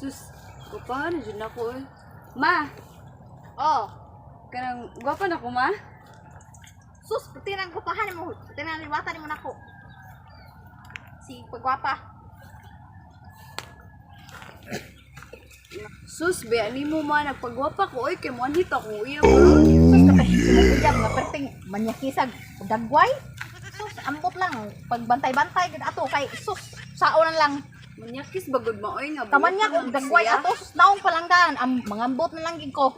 Sus, gwapahan na dyan ako eh. Ma, Oh, kanang gwapa na ko, ma? Sus, puti nang gupahan mo. Puti nang liwatan mo nako. Si pagwapa. Sus, be, ani mo ma, nagpagwapa ko oy, kay mo anhit ako iya bro. Sus, kapag uyab nga perting manyakisag dagway. Sus, ambot lang pagbantay-bantay gid ato kay sus, saonan lang. Manyakis bagod ma oy nga. Taman niya buot kung lang dagway siya. ato sus, naong palanggan am mangambot na lang gid ko.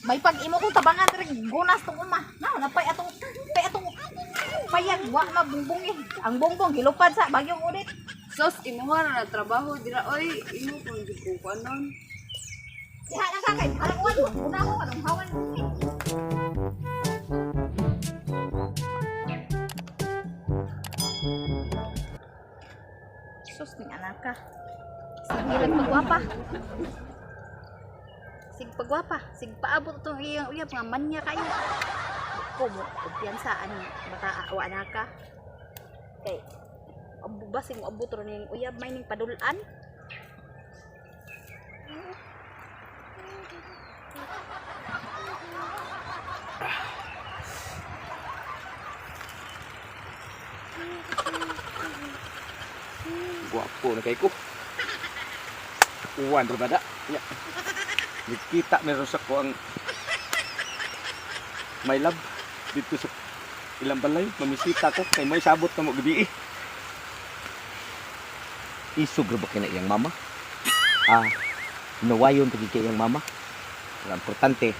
May pag imo kong tabangan diri gunas tong uma. Na napay atong pay atong payag wa mabungbong eh. Ang bongbong gilupad sa bagyong ulit. Sus, imuha ra na trabaho dira oy, imo kung jud ko kanon. Diha lang ka kay halang uwan. Una ko anong hawan. Sus ning anak ka. Sige lang pagwapa. Sig pagwapa, sig paabot itong iyang uyab nga manya kayo. Ko mo kumpiyansa ani bata wa anak ka. Kay abu basing moabot ro ning uyab may ning padulan. Guwapo na kay ko. Uwan ra ba da? Nya. Nagkita meron sa ko ang my love dito sa ilang balay. Mamisita ko kay may sabot na mo gabi eh. Isog ra ba kay na iyang mama? Ah, nawayon pagi kay iyang mama. Pero ang importante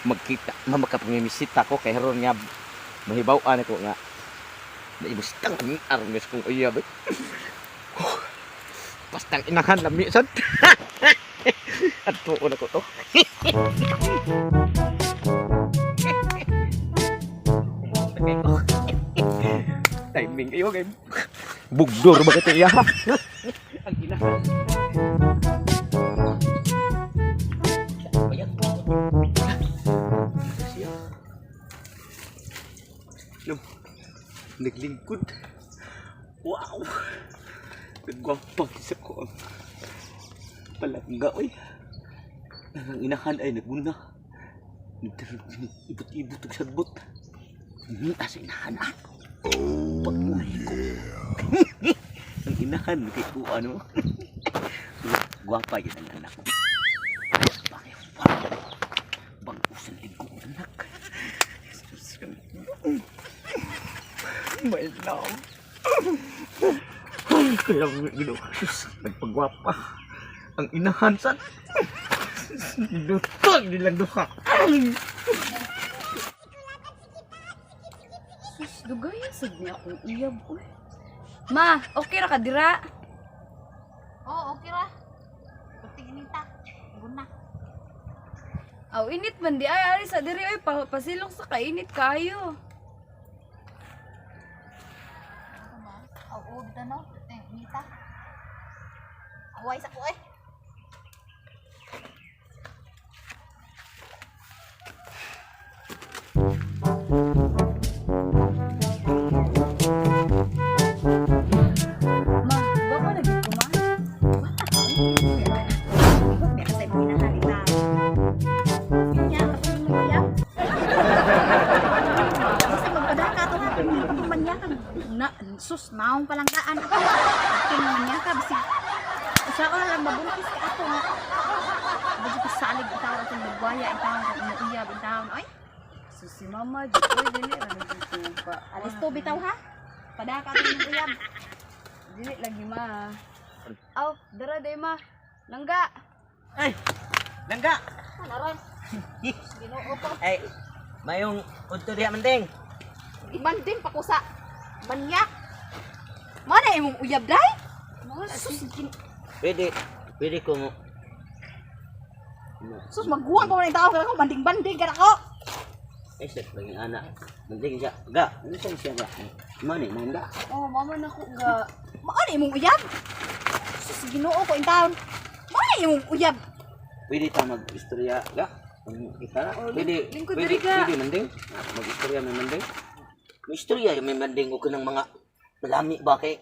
magkita, mamakapangmisita ko kay haron nga mahibaw-an ako nga naibustang ang aron nga sa kong uyab eh. Bastang inahan lami sad. At tuon ako to. Timing ayo kay bugdor ba kay iya? Ang inahan. Bayag. Siya. No. Naglingkod. Wow. Nagwapa sa ko ang palangga, oy. Ang inahan ay naguna. Ibot-ibot og sagbot. Asa inahan ah. Oh, ko. Ang inahan kay ko ano. Gwapa yun ang anak ko. Bakit wala? Bangusan ligo anak. My love. Kaya gino, nagpagwapa. Ang inahan sa lutag nilang duha. Sus, dugayan sad niya akong uyab oy. Ma, okay ra ka dira? Oh, okay ra. Perting inita. Guna. Aw, init man di ay ari sa diri oy, pa pasilong sa kainit kayo. Oo, bitaw no. Eh, inita. Away sa ko eh. Ma, gwapa na gid ko ma. Ibot may asay mo inahalita. Nya, katong mo uyab. Basta magpadaka to ha. Itong manyaka. Na, sus, naong palanggaan ako. Aking manyaka, bisig. Usa ko na lang mabuntis ka ato nga. Bisig ko salig ang tao itong magwaya, ang tao itong umuuyab, ang tao. Ay, Sus, si mama jud oy dili ra na jud ko pa. alis to bitaw ha. Padaka ato ng uyab. Dili lagi ma. Aw, dara day ma. Langga. Ay, langga. Ano ron? Ginoo ko. Ay, mayong udto diha manding. Imanding pa ko sa manyak. Mana imong uyab day? Sus, Pwede, pwede ko mo. sus magguwang pa man ang tao kana ko banding-banding kana ko. Ay, sir, lagi anak. Manding siya. Ga, ano siya siya ga? Mani, manda. Oh, mama na ko ga. Mao na imong uyab. Sus, Ginoo ko in taon. Mao na imong uyab. Pwede ta mag-istorya ga. Ang kita na. Oh, Pwede, lingkod pwede, diri ga. pwede manding. Mag-istorya may manding. May istorya may manding o kanang mga malami ba kay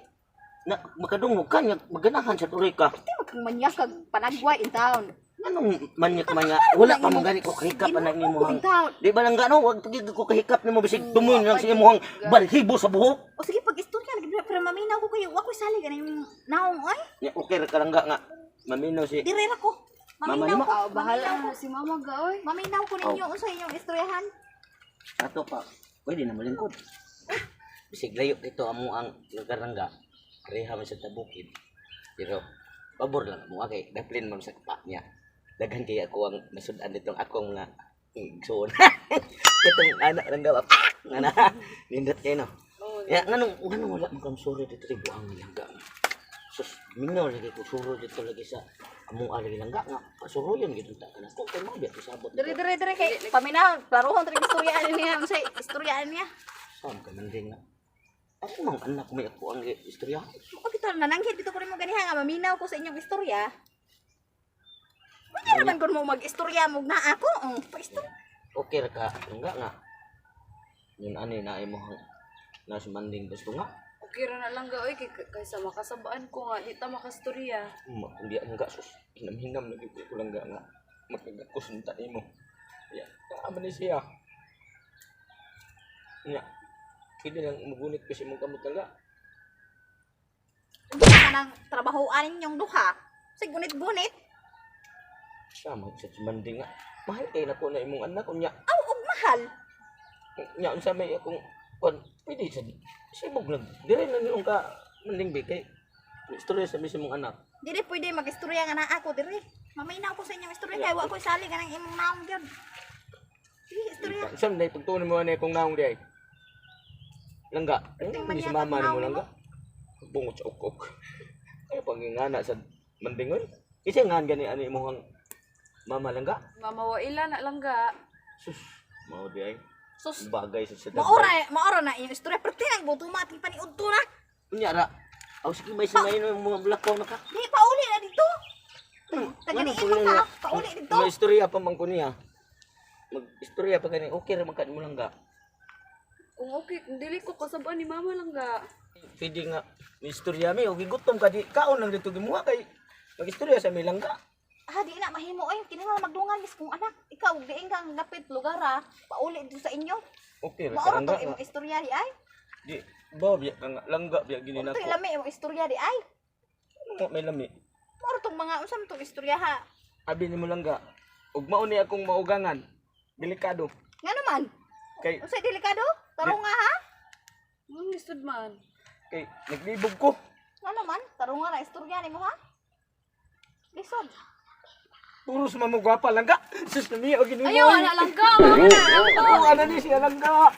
na makadungog ka niya maganahan sa tuloy ka. Di akong manyakag panagway in town. Anong manyak manya? Wala pa mo gani ko kahikap anak ni mo. In town. Di ba lang gano, wag pagig ko kahikap nimo bisig tumoy lang sa imong balhibo sa buhok. O sige, pag istorya lagi pero maminaw ko kayo. Wa ko'y salig ana yung naong oy. Nya okay ra ka lang ga nga. Maminaw si Dire ra ko. Mama Maminaw nimo? ko. Aw, bahala Maminaw ko. na si mama ga oy. Maminaw ko ninyo unsa inyong istoryahan. Ato pa. Pwede na malingkod. Bisig layo dito amo ang lugar lang ga. Pareha man sa tabukid. Pero pabor lang mo kay daplin man sa kapa niya. Daghan kay ako ang nasud-an ditong akong mga igsoon. Katong anak lang ga. Ngana. Nindot kay no. Ya nganong nganong wala man kang suro dito kay buang langga. Sus, minaw lagi ko suro dito lagi sa among alagi langga nga. Pasuruyon gid ta kana ko kay mao biya ko sabot. Dire dire dire kay paminaw, klarohon diri istoryahan niya unsay istoryahan niya. Saan ka man din nga? Ako mang anak may ako ang istorya. O bitaw nananghid bitaw ko nimo ganiha nga maminaw ko sa inyong istorya. Pwede naman kun mo mag-istorya mo na ako. Oh, pa-istorya. Okay ra ka langga nga. Yun ani na imo na si Manding gusto nga. Okay ra na lang ga oy kay kaysa makasabaan ko nga di ta makastorya. Ma, hindi ang ga sus. Hinam-hinam lagi ko langga nga. Magkagakos unta nimo. Ya, tama ni siya. Nya. Pwede lang mugunit ko sa imong kamot langga. Unsa ka nang trabahoan ninyong duha? Sig gunit-gunit. Sama sa si Manding nga. Mahal kay nako na imong anak unya. Aw, og mahal. Nya unsa may akong kwan pwede sa sibog lang. Dire na nilong ka Manding be kay istorya sa mismong anak. Dili pwede mag-istorya nga na ako diri. Maminaw ko sa inyong istorya kay wa ko salig anang imong naong gyud. Sige, istorya. Saan na pagtuon mo ani akong naong di ay? Langga. Eh, Perting hindi si manyak mama ang nimo naong langga. Bungot sa ukok. Ay pangingana sa mandingon. Kasi ngan gani ani imong mama langga. Mama wa ila na lang ga. Sus, mao di ay. Sus, Bagay sa sa maora maora na inyong istorya perti nang butuma ating paniudto na. Unya ra. Aw sige may sumay no mga blakaw na ka. Di pauli na dito. Taganiin mo ka, pauli dito. May istorya pa man ko niya. Mag istorya pa gani okay ra man ka mo langga. Kung okay, kung dili ko kasabaan ni mama lang ga. Pwede nga may istorya mi og gigutom ka di kaon lang dito gimuha kay mag-istorya sa mi langga. Ah, di na mahimo oy, kinahanglan magdungan mis kung anak. Ikaw diin kang gapit lugar ah. Pauli dito sa inyo. Okay ra ka Maora langga. tong imong istorya di ay. Di ba biya ka nga langga biya gini Untoy nako. lami imong istorya di ay. Ano may lami. Maora tong mga unsa man tong istorya ha. Abi nimo langga. Ug mao ni akong maugangan. Delikado. Nga naman? Kay Unsay delikado? Tarong nga ha? Mong lisod man. kay naglibog ko. Nga naman? Tarong nga na istorya nimo ha? Lisod. Puro sa mamugwapa langga. Sus na miya og ginoo. Ayaw ana lang ga, mama na. Oo, ano ni siya langga.